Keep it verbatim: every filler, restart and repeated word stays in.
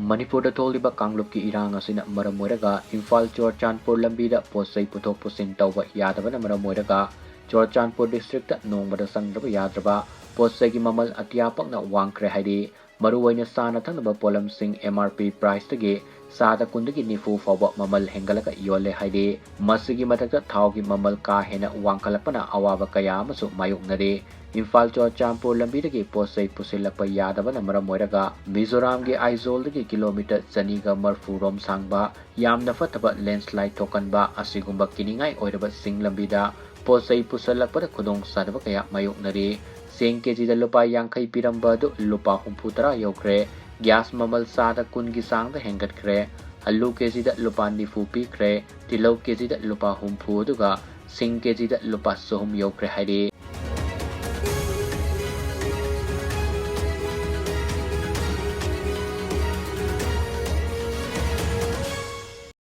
ꯃꯅꯤꯄꯨꯔꯗ ꯊꯣꯛꯂꯤꯕ ꯀꯥꯡꯂꯨꯞꯀꯤ ꯏꯔꯥꯡ ꯑꯁꯤꯅ ꯃꯔꯝ ꯑꯣꯏꯔꯒ ꯏꯝꯐꯥꯜ ꯆꯨꯔꯆꯥꯟꯄꯨꯔ ꯂꯝꯕꯤꯗ ꯄꯣꯠ ꯆꯩ ꯄꯨꯊꯣꯛ ꯄꯨꯁꯤꯟ ꯇꯧꯕ ꯌꯥꯗꯕꯅ ꯃꯔꯝ ꯑꯣꯏꯔꯒ ꯆꯨꯔꯆꯥꯟꯄꯨꯔ districtꯇ ꯅꯣꯡꯃꯗ ꯆꯪꯗꯕ ꯌꯥꯗ꯭ꯔꯕ ꯄꯣꯠ ꯆꯩꯒꯤ ꯃꯃꯜ ꯑꯇꯤꯌꯥ ꯄꯛꯅ ꯋꯥꯡꯈ꯭ꯔꯦ ꯍꯥꯏꯔꯤ꯫ ꯃꯔꯨꯑꯣꯏꯅ ꯆꯥꯅ ꯊꯛꯅꯕ ꯄꯣꯠꯂꯝꯁꯤꯡ M R P priceꯇꯒꯤ ꯆꯥꯗ ꯀꯨꯟꯗꯒꯤ ꯅꯤꯐꯨ ꯐꯥꯎꯕ ꯃꯃꯜ ꯍꯦꯟꯒꯠꯂꯒ ꯌꯣꯜꯂꯦ ꯍꯥꯏꯔꯤ꯫ ꯃꯁꯤꯒꯤ ꯃꯊꯛꯇ ꯊꯥꯎꯒꯤ ꯃꯃꯜ ꯀꯥ ꯍꯦꯟꯅ ꯋꯥꯡꯈꯠꯂꯛꯄꯅ ꯑꯋꯥꯕ ꯀꯌꯥ ꯑꯃꯁꯨ ꯃꯥꯌꯣꯛꯅꯔꯤ꯫ ꯏꯝꯐꯥꯜ ꯆꯨꯔꯆꯥꯟꯄꯨꯔ ꯂꯝꯕꯤꯗꯒꯤ ꯄꯣꯠ ꯆꯩ ꯄꯨꯁꯤꯜꯂꯛꯄ ꯌꯥꯗꯕꯅ ꯃꯔꯝ ꯑꯣꯏꯔꯒ ꯃꯤꯖꯣꯔꯥꯝꯒꯤ ꯑꯥꯏꯖꯣꯜꯗꯒꯤ ꯀꯤꯂꯣꯃꯤꯇꯔ ꯆꯅꯤꯒ ꯃꯔꯐꯨ ꯔꯣꯝ ꯁꯥꯡꯕ ꯌꯥꯝꯅ ꯐꯠꯇꯕ landslide ꯊꯣꯛꯍꯟꯕ ꯑꯁꯤꯒꯨꯝꯕ ꯀꯤꯅꯤꯡꯉꯥꯏ ꯑꯣꯏꯔꯕ ꯆꯤꯡ ꯂꯝꯕꯤꯗ ꯄꯣꯠ ꯆꯩ ꯄꯨꯁꯜꯂꯛꯄꯗ ꯈꯨꯗꯣꯡ ꯆꯥꯗꯕ ꯀꯌꯥ ꯃꯥꯌꯣꯛꯅꯔꯤ꯫ ꯆꯦꯡ ꯀꯦꯖꯤꯗ ꯂꯨꯄꯥ ꯌꯥꯡꯈꯩ ꯄꯤꯔꯝꯕ ꯑꯗꯨ ꯂꯨꯄꯥ ꯍꯨꯝꯐꯨ ꯇꯔꯥ ꯌꯧꯈ꯭ꯔꯦ꯫ ꯒ꯭ꯌꯥꯁ ꯃꯃꯜ ꯆꯥꯗ ꯀꯨꯟꯒꯤ ꯆꯥꯡꯗ ꯍꯦꯟꯒꯠꯈ꯭ꯔꯦ꯫ ꯑꯂꯨ ꯀꯦꯖꯤꯗ ꯂꯨꯄꯥ ꯅꯤꯐꯨ ꯄꯤꯈ꯭ꯔꯦ꯫ ꯇꯤꯜꯍꯧ ꯀꯦꯖꯤꯗ ꯂꯨꯄꯥ ꯍꯨꯝꯐꯨ ꯑꯗꯨꯒ ꯁꯤꯡ ꯀꯦꯖꯤꯗ ꯂꯨꯄꯥ ꯆꯍꯨꯝ ꯌꯧꯈ꯭ꯔꯦ ꯍꯥꯏꯔꯤ꯫